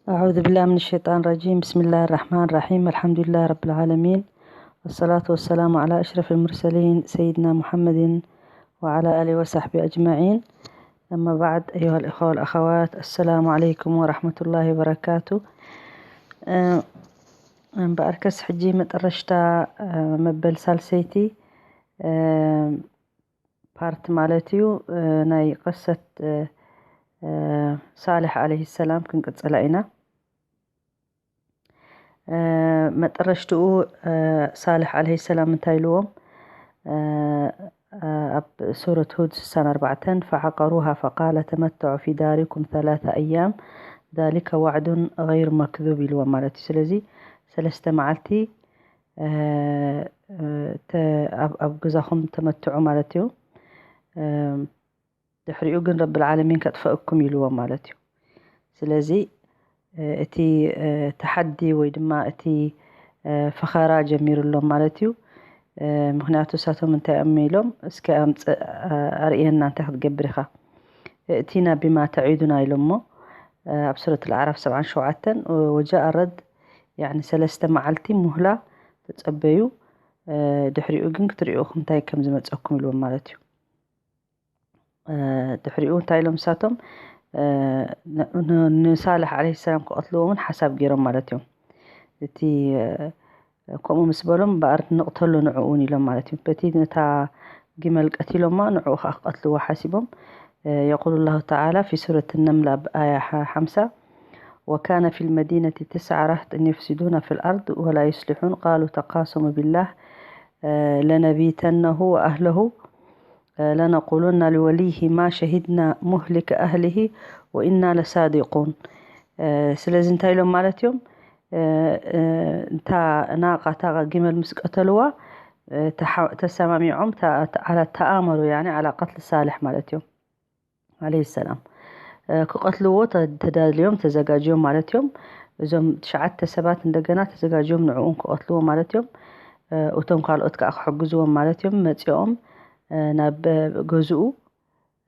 أعوذ بالله من الشيطان الرجيم. بسم الله الرحمن الرحيم. الحمد لله رب العالمين. والصلاة والسلام على أشرف المرسلين سيدنا محمد وعلى آله وصحبه أجمعين. أما بعد، أيها الإخوة والأخوات، السلام عليكم ورحمة الله وبركاته. أه، እምበኣርከስ ሕጂ መጠረሽታ፣ أه፣ መበል ሳልሰይቲ፣ أه، ፓርት ማለት እዩ፣ أه፣ ናይ ቅሰት، أه، أه، ሳልሕ عليه السلام ክንቅጽላ ኢና። أه، መጠረሽትኡ، أه، ሳልሕ عليه السلام እንታይ ኢልዎም؟ أه، أه، ኣብ ሱረት ሁድ ስሳን ኣርባዕተን فعقروها فقال تمتعوا في داركم ثلاثة أيام ذلك وعد غير مكذوب ኢልዎም ማለት እዩ። ስለዚ ሰለስተ መዓልቲ፣ أه، أه፣ ተ-፣ ኣብ፣ ኣብ ገዛኹም ተመትዑ ማለት እዩ። أه፣ ድሕሪኡ ግን ረብል ዓለሚን ከጥፈእኩም ኢልዎም ማለት እዩ። ስለዚ፣ أه، እቲ، أه፣ ተሓዲ ወይ ድማ እቲ، أه፣ ፈኸራ ጀሚሩሎም ማለት እዩ። أه፣ ምኽንያቱ እሳቶም እንታይ እዮም ኢሎም፣ እስከ ኣምጽእ፣ أه፣ ኣርእየና እንታይ ክትገብር ኢኻ። ائتنا بما تعدنا ኢሎሞ፣ أه፣ ኣብ ሱረት ኣልኣዕራፍ ሰብዓን ሸውዓተን፣ وجاء الرد፣ ያዕኒ ሰለስተ መዓልቲ ሙህላ ተጸበዩ፣ أه፣ ድሕሪኡ ግን ክትሪኡ እንታይ ከም ዝመጸኩም ኢልዎም ማለት እዩ። أه፣ ድሕሪኡ እንታይ ኢሎም እሳቶም፣ أه፣ ን-፣ ን-፣ ንሳልሕ عليه السلام ክቐትልዎ እውን ሓሳብ ገይሮም ማለት እዮም። እቲ፣ أه፣ ከምኡ ምስ በሎም እምበኣር ንቕተሎ ንዕኡ እውን ኢሎም ማለት እዮም። በቲ ነታ ጊመል ቀቲሎማ ንዕኡ ኸዓ ክቐትልዎ ሓሲቦም። أه، يقول الله تعالى في سورة النمل ኣብ ኣያ ሓ-፣ ሓምሳ، وكان في المدينة تسعة رهط يفسدون في الأرض ولا يصلحون قالوا تقاسموا بالله، أه، لنبيتنه وأهله، أه، لنقولن لوليه ما شهدنا مهلك أهله وإنا لصادقون. أه، ስለዚ እንታይ ኢሎም ማለት እዮም? أه، أه، እታ ናቃ፣ እታ ጊመል ምስ ቀተልዋ፣ أه፣ ተሓ-፣ ተሰማሚዖም፣ ተ-፣ ተ-፣ على تآمروا، يعني على قتل صالح ማለት እዮም። عليه السلام، أه، ክቐትልዎ ተ-፣ ተዳልዮም፣ ተዘጋጅዮም ማለት እዮም። እዞም ትሽዓተ ሰባት እንደገና ተዘጋጅዮም ንዕኡን ክቐትልዎ ማለት እዮም። أه፣ እቶም ካልኦት ከዓ ክሕግዝዎም ማለት እዮም። መፂኦም، أه፣ ናብ ገዝኡ،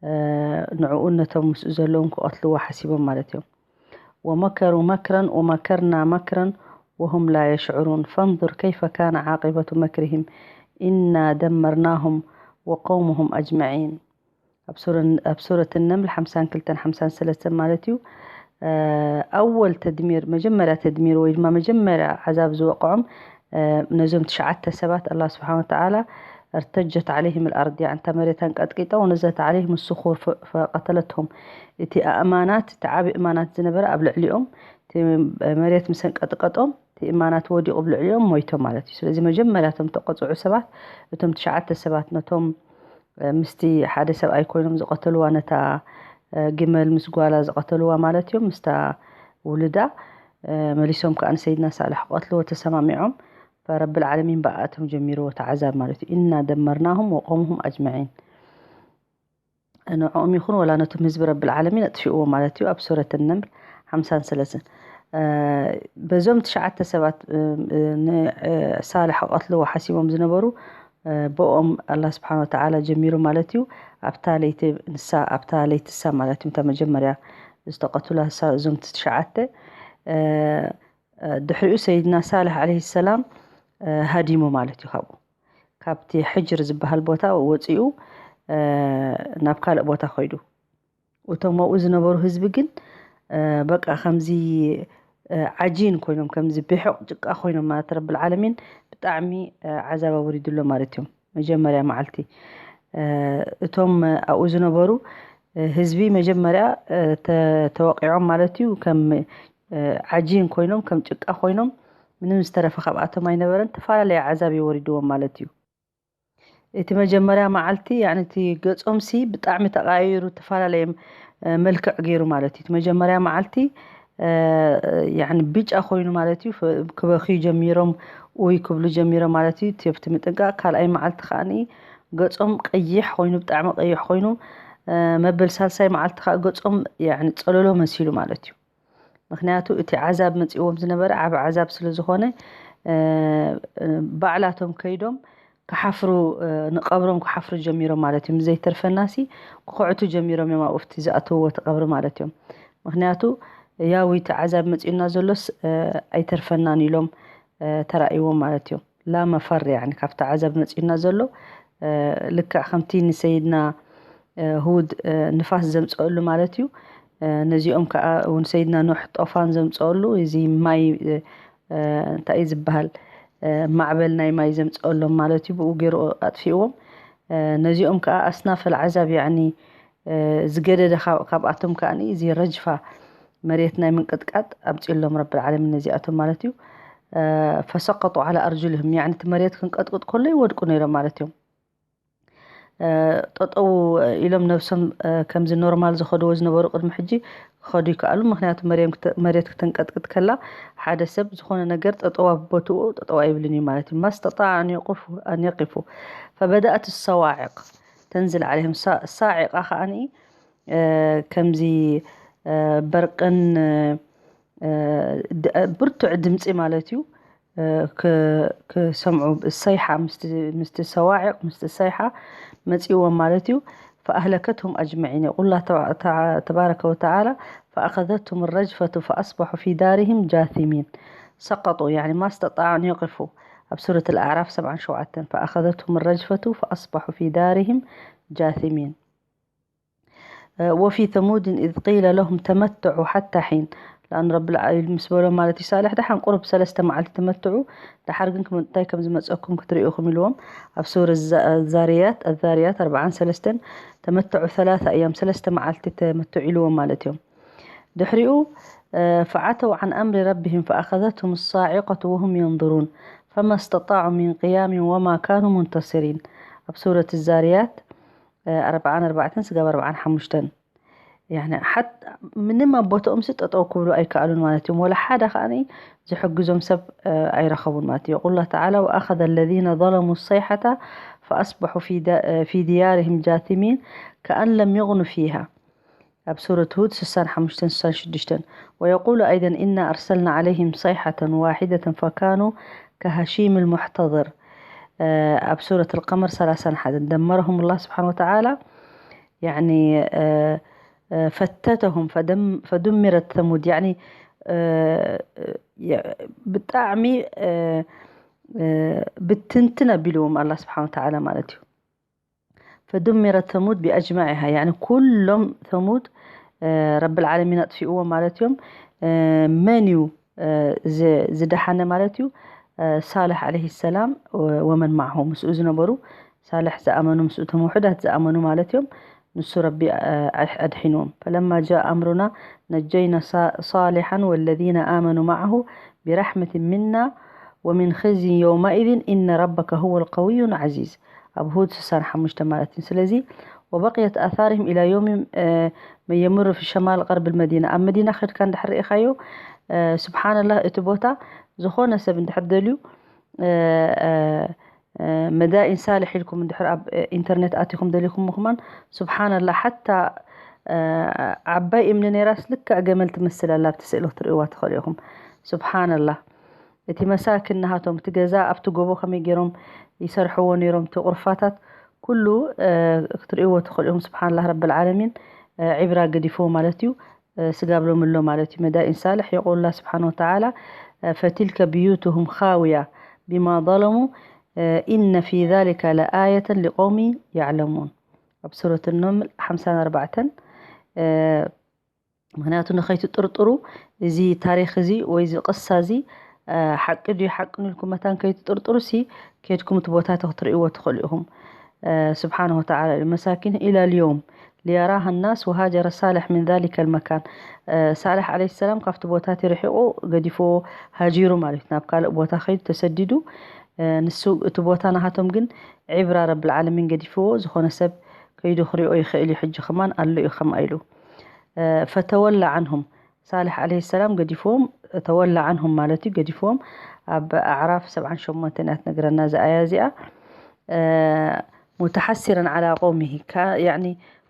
أه፣ ንዕኡን ነቶም ምስኡ ዘለውን ክቐትልዎ ሓሲቦም ማለት እዮም። ومكروا مكرا ومكرنا مكرا وهم لا يشعرون فانظر كيف كان عاقبة مكرهم إنا دمرناهم وقومهم أجمعين. ኣብ ሱረ-፣ ኣብ ሱረት ነምል ሓምሳን ክልተን ሓምሳን ሰለስተን ማለት እዩ። أه، ኣወል ተድሚር፣ መጀመርያ ተድሚር ወይ ድማ መጀመርያ ዓዛብ ዝወቕዖም، أه፣ ነዞም ትሽዓተ ሰባት ኣላህ ስብሓን ወተዓላ ارتجت عليهم الأرض፣ ያዕኒ እታ መሬት ኣንቀጥቂጣ، ونزلت عليهم الصخور ف-، فقتلتهم። እቲ ኣእማናት፣ እቲ ዓቢ እማናት ዝነበረ ኣብ ልዕሊኦም፣ እቲ መሬት ምስ ኣንቀጥቀጦም፣ እቲ እማናት ወዲቑ ኣብ ልዕሊኦም ሞይቶም ማለት እዩ። ስለዚ መጀመርያ እቶም ተቐፅዑ ሰባት፣ እቶም ትሽዓተ ሰባት ነቶም፣ أه፣ ምስቲ ሓደ ሰብኣይ ኮይኖም ዝቐተልዋ፣ ነታ፣ أه፣ ግመል ምስ ጓላ ዝቐተልዋ ማለት እዮም፣ ምስታ ውልዳ، أه፣ መሊሶም ከዓ ንሰይድና ሳልሕ ክቐትልዎ ተሰማሚዖም። فرب العالمين ብኣቶም ጀሚርዎ እቲ ዓዛብ ማለት እዩ። إنا دمرناهم وقومهم أجمعين። ንዕኦም ይኹን ወላ ነቶም ህዝቢ ረብል ዓለሚን ኣጥፊእዎ ማለት እዩ። ኣብ ሱረት ነምል ሓምሳን ሰለስተን፣ أه፣ በዞም ትሽዓተ ሰባት، أه، ን-، أه፣ ሳልሕ ክቐትልዎ ሓሲቦም ዝነበሩ، أه፣ ብኦም ኣላህ ስብሓን ወተዓላ ጀሚሩ ማለት እዩ። ኣብታ ለይቲ ንሳ፣ ኣብታ ለይቲ እሳ ማለት እዩ፣ እታ መጀመርያ ዝተቐትሉ እሳ፣ እዞም ትሽዓተ፣ أه፣ أه፣ ድሕሪኡ ሰይድና ሳልሕ عليه السلام، أه፣ ሃዲሙ ማለት እዩ። ካብኡ፣ ካብቲ ሕጅር ዝበሃል ቦታ ወፂኡ، أه፣ ናብ ካልእ ቦታ ኸይዱ። እቶም ኣብኡ ዝነበሩ ህዝቢ ግን، أه፣ በቃ ከምዚ، أه፣ ዓጂን ኮይኖም፣ ከምዚ ብሑቕ ጭቃ ኮይኖም ማለት ረብል ዓለሚን ብጣዕሚ፣ أه፣ ዓዛብ ኣውሪዱሎም ማለት እዮም። መጀመርያ መዓልቲ، أه፣ እቶም ኣብኡ ዝነበሩ፣ أه፣ ህዝቢ መጀመርያ، أه፣ ተ-፣ ተወቂዖም ማለት እዩ። ከም፣ أه፣ ዓጂን ኮይኖም፣ ከም ጭቃ ኮይኖም፣ ምንም ዝተረፈ ካብኣቶም ኣይነበረን። ተፈላለየ ዓዛብ እዩ ወሪድዎም ማለት እዩ። እቲ መጀመርያ መዓልቲ፣ ያዕኒ እቲ ገጾምሲ ብጣዕሚ ተቐያይሩ፣ ዝተፈላለየ፣ أه፣ መልክዕ ገይሩ ማለት እዩ። እቲ መጀመርያ መዓልቲ፣ أه፣ ያዕኒ ብጫ ኮይኑ ማለት እዩ። ፈ-፣ ክበኽዩ ጀሚሮም፣ ኡይ ክብሉ ጀሚሮም ማለት እዩ። እቲ ኣብቲ ምጥንቃቕ፣ ካልኣይ መዓልቲ ከዓኒ ገጾም ቀይሕ ኮይኑ፣ ብጣዕሚ ቀይሕ ኮይኑ፣ أه፣ መበል ሳልሳይ መዓልቲ ከዓ ገጾም፣ ያዕኒ ጸለሎ መሲሉ ማለት እዩ። ምኽንያቱ እቲ ዓዛብ መጺእዎም ዝነበረ ዓቢ ዓዛብ ስለ ዝኾነ፣ أه، ባዕላቶም ከይዶም ክሓፍሩ፣ أه፣ ንቐብሮም ክሓፍሩ ጀሚሮም ማለት እዩ። ምስ ዘይተርፈናሲ ክኹዕቱ ጀሚሮም እዮም ኣብኡ ኣብቲ ዝኣተውዎ እቲ ቀብሪ ማለት እዮም። ምኽንያቱ ያዊ እቲ ዓዛብ መፂኡና ዘሎስ ኣይተርፈናን ኢሎም ተራእይዎም ማለት እዩ። ላ መፈር ያኒ ካብቲ ዓዛብ መፂኡና ዘሎ ልክዕ ከምቲ ንሰይድና ሁድ ንፋስ ዘምፀሉ ማለት እዩ። ነዚኦም ከዓ ንሰይድና ኖሕ ጦፋን ዘምፀሉ እዚ ማይ እንታይ እዩ ዝበሃል ማዕበል ናይ ማይ ዘምፀሎም ማለት እዩ። ብኡ ገይሩ ኣጥፊእዎም። ነዚኦም ከዓ ኣስናፈል ዓዛብ ያኒ ዝገደደ ካብኣቶም ከዓ እዚ ረጅፋ መሬት ናይ ምንቅጥቃጥ ኣምፅሎም ረብል ዓለሚን ነዚኣቶም ማለት እዩ። ፈሰቀጡ ዓላ ኣርጁልህም ያኒ እቲ መሬት ክንቀጥቅጥ ከሎ ይወድቁ ነይሮም ማለት እዮም። ጠጠው ኢሎም ነብሶም ከምዚ ኖርማል ዝኸድዎ ዝነበሩ ቅድሚ ሕጂ ክኸዱ ይከኣሉ። ምክንያቱ መሬት ክተንቀጥቅጥ ከላ ሓደ ሰብ ዝኾነ ነገር ጠጠው ኣብ ቦትኡ ጠጠው ኣይብልን እዩ ማለት እዩ። ማስተጣዕ ኣንየቂፉ ፈበደኣት ሰዋዕቅ ተንዝል ዓለይም ሳዒቃ ከዓኒ ከምዚ በርቅን ብርቱዕ ድምፂ ማለት እዩ ክሰምዑ ሰይሓ ምስቲ ሰዋዒቅ ምስቲ ሰይሓ መፂዎም ማለት እዩ። فأهلكتهم أجمعين يقول الله تبارك وتعالى فأخذتهم الرجفة فأصبحوا في دارهم جاثمين سقطوا يعني ما استطاعوا أن يقفوا ኣብ ሱረት الأعراف سبعة شوعة فأخذتهم الرجفة فأصبحوا في دارهم جاثمين وفي ثمود إذ قيل لهم تمتعوا حتى حين لأن رب العالمين ምስ በሎም ማለት እዩ ሳልሕ ደሓን ቁሩብ ሰለስተ መዓልቲ ተመትዑ ደሓር ግን እንታይ ከም ዝመፀኩም ክትርእዩኹም ኢልዎም ኣብ ሱር ዛርያት ኣዛርያት ኣርባዓን ሰለስተን ተመትዑ ثلاثة أيام ሰለስተ መዓልቲ ተመትዑ ኢልዎም ማለት እዮም ድሕሪኡ فعتوا عن أمر ربهم فأخذتهم الصاعقة وهم ينظرون فما استطاعوا من قيام وما كانوا منتصرين ኣብ ሱረት ዛርያት ኣርባዓን ኣርባዕተን ስጋብ ኣርባዓን ሓሙሽተን ምንም ኣብ ቦትኦም ሲ ጠጠው ክብሉ ኣይከኣሉን ማለት እዮም ወላ ሓደ ከዓ ዝሕግዞም ሰብ ኣይረኸቡን ማለት እዩ يقول الله تعالى وأخذ الذين ظلموا الصيحة فأصبحوا في, في ديارهم جاثمين كأن لم يغنوا فيها ኣብ ሱረት ሁድ ስሳን ሓሙሽተን ስሳን ሽዱሽተን ويقول أيضا إنا أرسلنا عليهم صيحة واحدة فكانوا كهشيم المحتضر ኣብ ሱረት القمر ሰላሳን ሓደን دمرهم الله سبحانه وتعالى يعني ፈተተሁም ፈዱምረት ተሙድ ያኒ ብጣዕሚ ብትንትን ኣቢልዎም ኣላ ስብሓን ወተዓላ ማለት እዩ። ፈዱምረት ተሙድ ቢኣጅማዒሃ ያኒ ኩሎም ተሙድ ረብል ዓለሚን ኣጥፊእዎም ማለት እዮም። መን እዩ ዝደሓነ ማለት እዩ? ሳልሕ ዓለይሂ ሰላም ወመን ማዕሁ ምስኡ ዝነበሩ ሳልሕ ዝኣመኑ ምስኡ እቶም ውሑዳት ዝኣመኑ ማለት እዮም። ንሱ ረቢ ኣድሒንዎም። ፈለማ ጃእ ኣምሩና ነጀይና ሳሊሓን ወለዚነ ኣመኑ ማዕሁ ቢራሕመትን ሚና ወሚን ኽዝይን የውመኢዝን ኢነ ረበከ ሁወ ልቀውዩ ልዓዚዝ። ኣብ ሁድ ስሳን ሓሙሽተ ማለት እዩ። ስለዚ ወበቅየት ኣታርህም ኢላ ዮሚ መየምሩ ፊ ሸማል ቀርብ ልመዲና ኣብ መዲና ከድካ እንድሕር ርኢኻዮ ስብሓንላህ እቲ ቦታ ዝኾነ ሰብ እንድሕር ደልዩ መዳኢን ሳልሕ ኢልኩም እንድሕር ኣብ ኢንተርኔት ኣቲኹም ደሊኹም ምኹማን ስብሓንላ ሓታ ዓባይ እምኒ ነይራስ ልክዕ ገመል ትመስል ኣላ ኣብቲ ስእሊ ክትርእይዋ ትኽእሉ ኢኹም። ስብሓንላ እቲ መሳኪን ናሃቶም እቲ ገዛ ኣብቲ ጎቦ ከመይ ገይሮም ይሰርሕዎ ነይሮም እቲ ቁርፋታት ኩሉ ክትርእይዎ ትኽእሉ ኢኹም። ስብሓንላ ረብል ዓለሚን ዒብራ ገዲፍዎ ማለት እዩ። ስጋብ ሎሚ ኣሎ ማለት እዩ። መዳኢን ሳልሕ የቁል ላ ስብሓን ወተዓላ ፈቲልከ ብዩቱሁም ካውያ ቢማ ظለሙ ኢነ ፊ ዛሊከ ለኣየተን ሊቆውሚ ያዕለሙን ኣብ ሱረት ኖምል ሓምሳን ኣርባዕተን ምክንያቱ ንኸይትጥርጥሩ እዚ ታሪክ እዚ ወይ እዚ ቅሳ እዚ ሓቂ ድዩ ሓቂ ንልኩም መታን ከይትጥርጥሩ ሲ ከድኩም እቲ ቦታ እቲ ክትርእይዎ ትኽእሉ ኢኹም። ስብሓን ወተዓላ መሳኪን ኢላ ልዮም ሊያራሃ ናስ ወሃጀረ ሳልሕ ምን ዛሊከ ልመካን ሳልሕ ዓለይሂ ሰላም ካብቲ ቦታ እቲ ርሒቑ ገዲፍዎ ሃጂሩ ማለት እዩ ናብ ካልእ ቦታ ከይዱ ተሰዲዱ ንሱ እቲ ቦታ ናሃቶም ግን ዒብራ ረብል ዓለሚን ገዲፍዎ ዝኾነ ሰብ ከይዱ ክሪኦ ይኽእል እዩ ሕጂ ከማን ኣሎ እዩ ከምኣ ኢሉ ፈተወላ ዓንሁም ሳልሕ ዓለይሂ ሰላም ገዲፍዎም ተወላ ዓንሁም ማለት እዩ ገዲፍዎም ኣብ ኣዕራፍ ሰብዓን ሸሞንተን እያ ትነግረና እዛ ኣያ እዚኣ ሙተሓሲረን ዓላ ቀውሚሂ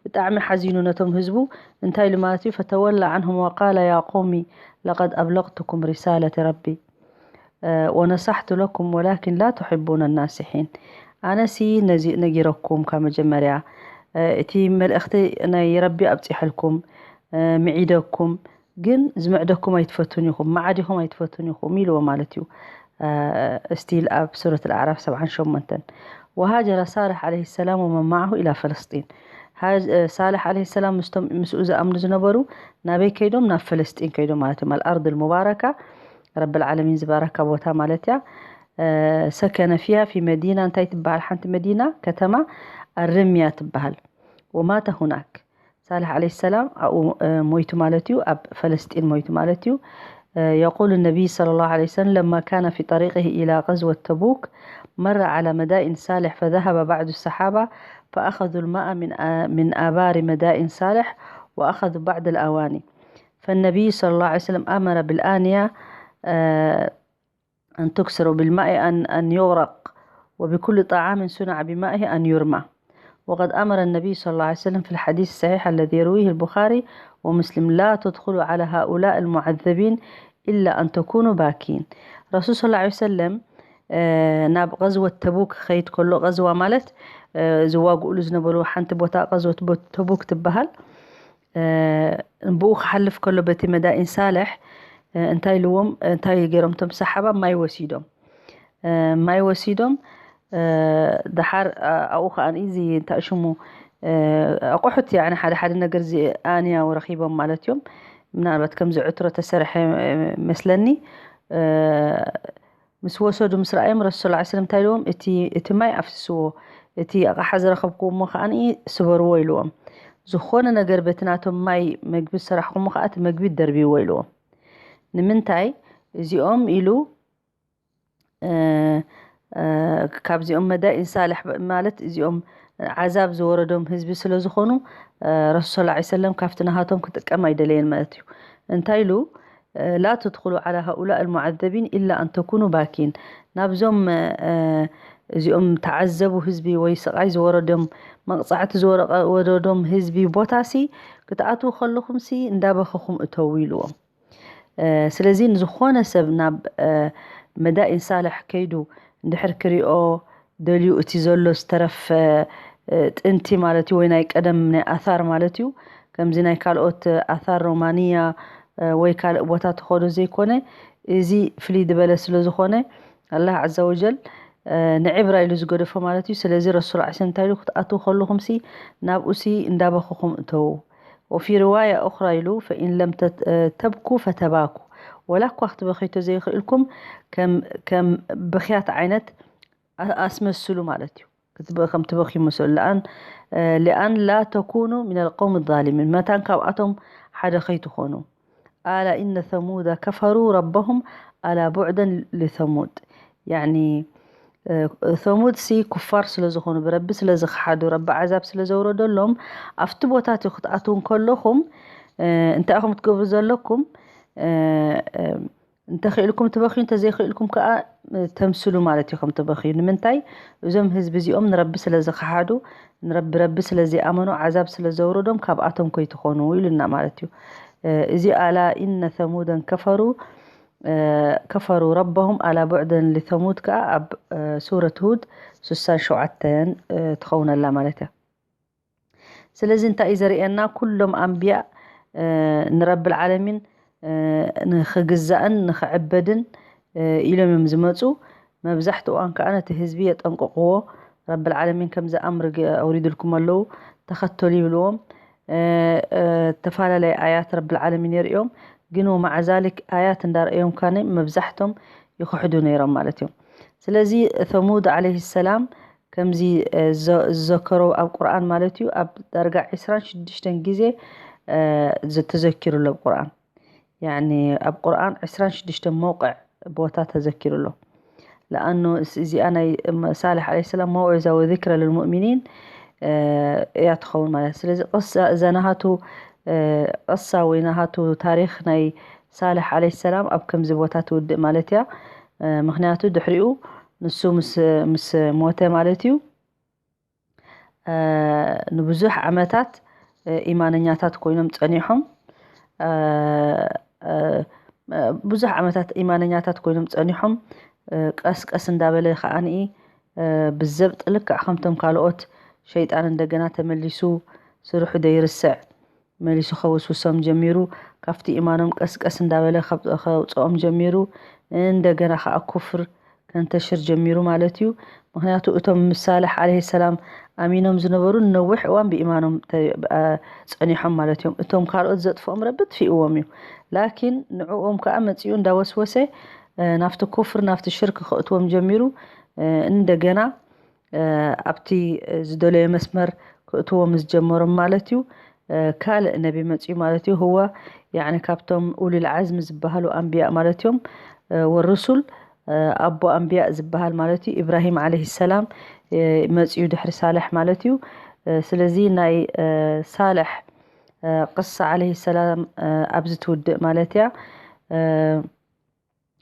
ብጣዕሚ ሓዚኑ ነቶም ህዝቡ እንታይ ኢሉ ማለት እዩ ፈተወላ ዓንሁም ወቃለ ያ ቀውሚ ለቀድ ኣብለቅቱኩም ሪሳለት ረቢ ወነሳሕቱ ለኩም ወላኪን ላ ትሕቡነ ናስሒን ኣነሲ ነጊረኩም ካብ መጀመርያ እቲ መልእኽቲ ናይ ረቢ ኣብፂሐልኩም ምዒደኩም ግን ዝምዕደኩም ኣይትፈቱን ኢኹም፣ መዓዲኹም ኣይትፈቱን ኢኹም ኢልዎ ማለት እዩ። ስቲል ኣብ ሱረት ኣልኣዕራፍ ሰብዓን ሸሞንተን። وهاجر صالح عليه السلام ومن معه إلى فلسطين. ሳልሕ ዓለይሂ ሰላም ምስቶም ምስኡ ዝኣምኑ ዝነበሩ ናበይ ከይዶም? ናብ ፈለስጢን ከይዶም ማለት እዮም። الأرض المباركة፣ ረብል ዓለሚን ዝባረካ ቦታ ማለት እያ። ሰከነ ፊሃ ፊ መዲና፣ እንታይ ትበሃል ሓንቲ መዲና ከተማ ኣርምያ ትበሃል። ومات هناك። ሳልሕ ዓለይሂ ሰላም ኣብኡ ሞይቱ ማለት እዩ፣ ኣብ ፈለስጢን ሞይቱ ማለት እዩ። يقول النبي صلى الله عليه وسلم لما كان في طريقه إلى غزوة تبوك مر على مدائن صالح فذهب بعض الصحابة فأخذوا الماء من من آبار مدائن صالح وأخذوا بعض الأواني. فالنبي صلى الله عليه وسلم أمر بالآنية أن تكسر، وبالماء أن أن يغرق، وبكل طعام صنع بمائه أن يرمى. وقد أمر النبي صلى الله عليه وسلم في الحديث الصحيح الذي يرويه البخاري ومسلم: لا تدخلوا على هؤلاء المعذبين إلا أن تكونوا باكين. ረሱል صلى الله عليه وسلم ናብ غزوة تبوك ክኸይድ ከሎ፣ غزوة ማለት ዝዋግኡሉ ዝነበሩ ሓንቲ ቦታ غزوة تبوك ትበሃል። ብኡ ክሓልፍ ከሎ በቲ መዳኢን ሳልሕ እንታይ ኢልዎም፣ እንታይ ገይሮም? እቶም ሰሓባ ማይ ወሲዶም፣ ማይ ወሲዶም። ደሓር ኣብኡ ከዓ እዚ እንታይ ሽሙ፣ ኣቑሑት፣ ያኒ ሓደ ሓደ ነገር፣ እዚ ኣንያ ረኺቦም ማለት እዮም። ምናልባት ከምዚ ዕትሮ ተሰርሐ መስለኒ። ምስ ወሰዱ፣ ምስ ረኣዮም፣ ረሱል ሰለላሁ ዐለይሂ ወሰለም እንታይ ኢልዎም? እቲ እቲ ማይ ኣፍስስዎ፣ እቲ ኣቕሓ ዝረኸብኩዎ እሞ ከዓኒ ስበርዎ ኢልዎም። ዝኾነ ነገር በቲ ናቶም ማይ መግቢ ዝሰራሕኩሞ ከዓ እቲ መግቢ ደርብይዎ ኢልዎም። ንምንታይ? እዚኦም ኢሉ ካብዚኦም መዳኢን ሳልሕ ማለት እዚኦም ዓዛብ ዝወረዶም ህዝቢ ስለ ዝኾኑ ረሱል ሰለላሁ ዐለይሂ ወሰለም ካብቲ ናሃቶም ክጥቀም ኣይደለየን ማለት እዩ። እንታይ ኢሉ? لا تدخلوا على هؤلاء المعذبين إلا أن تكونوا باكين። ናብዞም እዚኦም ተዓዘቡ ህዝቢ ወይ ስቓይ ዝወረዶም፣ መቕፃዕቲ ዝወረዶም ህዝቢ ቦታሲ ክትኣትዉ ከለኹምሲ እንዳበኸኹም እተዉ ኢልዎም። ስለዚ ንዝኾነ ሰብ ናብ መዳኢን ሳልሕ ከይዱ እንድሕር ክሪኦ ደልዩ፣ እቲ ዘሎ ዝተረፈ ጥንቲ ማለት እዩ፣ ወይ ናይ ቀደም ናይ ኣታር ማለት እዩ፣ ከምዚ ናይ ካልኦት ኣታር ሮማንያ ወይ ካልእ ቦታ ተኸዶ ዘይኮነ፣ እዚ ፍልይ ዝበለ ስለ ዝኾነ ኣላህ ዓዘ ወጀል ንዕብራ ኢሉ ዝገደፎ ማለት እዩ። ስለዚ ረሱል ዐ እንታይ ኢሉ? ክትኣትዉ ከለኹምሲ ናብኡሲ እንዳበኸኹም እተዉ። وفي رواية أخرى ኢሉ فإن لم تبكوا فتباكوا። ወላ እኳ ክትበኽዩ ተዘይኽእልኩም ከም ከም ብኽያት ዓይነት ኣስመስሉ ማለት እዩ። ከም ትበኽዩ መስሉ። لأن لأن لا تكونوا من القوم الظالمين። መታን ካብኣቶም ሓደ ከይትኾኑ። ألا إن ثمود كفروا ربهم ألا بعدا لثمود። ያኒ ثمود ሲ ኩፋር ስለ ዝኾኑ፣ ብረቢ ስለ ዝኸሓዱ፣ ረቢ ዓዛብ ስለ ዘውረደሎም፣ ኣብቲ ቦታ እቲ ክትኣትዉ እንከለኹም እንታይ ኢኹም ትገብሩ ዘለኩም? እንተኽኢልኩም ትበኽዩ፣ እንተዘይኽኢልኩም ከዓ ተምስሉ ማለት ኢኹም ትበኽዩ። ንምንታይ? እዞም ህዝቢ እዚኦም ንረቢ ስለ ዝኸሓዱ፣ ንረቢ ረቢ ስለ ዘይኣመኑ፣ ዓዛብ ስለ ዘውረዶም ካብኣቶም ከይትኾኑ ኢሉና ማለት እዩ። እዚ ኣላ ኢነ ثمودا كفروا كفروا ربهم ألا بعدا لثمود ከዓ ኣብ ሱረት ሁድ ስሳን ሸውዓተን ትኸውን ኣላ ማለት እያ። ስለዚ እንታይ እዩ ዘርእየና? ኩሎም ኣንብያ ንረብል ዓለሚን ንኽግዛእን ንኽዕበድን ኢሎም እዮም ዝመፁ። መብዛሕትኡ እዋን ከዓ ነቲ ህዝቢ የጠንቅቕዎ። ረብል ዓለሚን ከምዚ ኣምር ኣውሪድልኩም ኣለዉ፣ ተኸተሉ ይብልዎም። ተፈላለየ ኣያት ረብል ዓለሚን የርእዮም። ግን ወመዓ ዛሊክ ኣያት እንዳረእዮም ካነ መብዛሕቶም ይኽሕዱ ነይሮም ማለት እዮም። ስለዚ ثمود عليه السلام ከምዚ ዝዘከሮ ኣብ ቁርኣን ማለት እዩ፣ ኣብ ዳርጋ ዕስራን ሽዱሽተን ግዜ ተዘኪሩ ኣሎ ኣብ ቁርኣን። ያኒ ኣብ ቁርኣን ዕስራን ሽዱሽተ መውቕዕ ቦታ ተዘኪሩ ኣሎ። ለኣኑ እዚኣ ናይ ሳልሕ ዓለይሂ ሰላም መውዒዛ ወዚክረ ልልሙእሚኒን እያ ትኸውን ማለት። ስለዚ ቅሳ እዛ ናሃቱ ቅሳ ወይ ናሃቱ ታሪኽ ናይ ሳልሕ ዓለይሂ ሰላም ኣብ ከምዚ ቦታ ትውድእ ማለት እያ። ምኽንያቱ ድሕሪኡ ንሱ ምስ ምስ ሞተ ማለት እዩ፣ ንብዙሕ ዓመታት ኢማነኛታት ኮይኖም ጸኒሖም። ብዙሕ ዓመታት ኢማነኛታት ኮይኖም ጸኒሖም። ቀስ ቀስ እንዳበለ ከዓኒ ብዘብጥ ልክዕ ከምቶም ካልኦት ሸይጣን እንደገና ተመሊሱ ስርሑ ደይርስዕ መሊሱ ከውስውሶም ጀሚሩ። ካብቲ ኢማኖም ቀስቀስ እንዳበለ ከብ- ከውፅኦም ጀሚሩ። እንደገና ከዓ ኩፍር ከንተሽር ጀሚሩ ማለት እዩ። ምክንያቱ እቶም ምስ ሳልሕ ዓለይሂ ሰላም ኣሚኖም ዝነበሩ ነዊሕ እዋን ብኢማኖም ተ- አ- ፀኒሖም ማለት እዮም። እቶም ካልኦት ዘጥፍኦም ረቢ ጥፊእዎም እዩ። ላኪን ንዕኦም ከዓ መፂኡ እንዳወስወሰ እ፣ ናብቲ ኩፍር ናብቲ ሽርክ ከእትዎም ጀሚሩ። እ፣ እንደገና እ፣ ኣብቲ ዝደለዮ መስመር ክእትዎም ዝጀመሮም ማለት እዩ። እ፣ ካልእ ነቢ መፅዩ ማለት እዩ። ህወ ያኒ ካብቶም ኡሉል ዓዝም ዝበሃሉ ኣንብያ ማለት እዮም። እ፣ ወሩሱል እ፣ ኣቦ ኣንብያ ዝበሃል ማለት እዩ። ኢብራሂም ዓለይሂ ሰላም እ፣ መፅዩ ድሕሪ ሳልሕ ማለት እዩ። እ፣ ስለዚ ናይ እ፣ ሳልሕ እ፣ ቅሳ ዓለይሂ ሰላም እ፣ ኣብዚ ትውድእ ማለት እያ። እ፣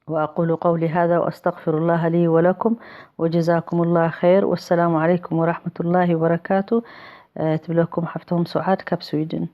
وأقول قولي هذا وأستغفر الله لي ولكم وجزاكم الله خير والسلام عليكم ورحمة الله وبركاته. ትብለኩም ሓፍቶም ሱዓድ ካብ ስዊድን።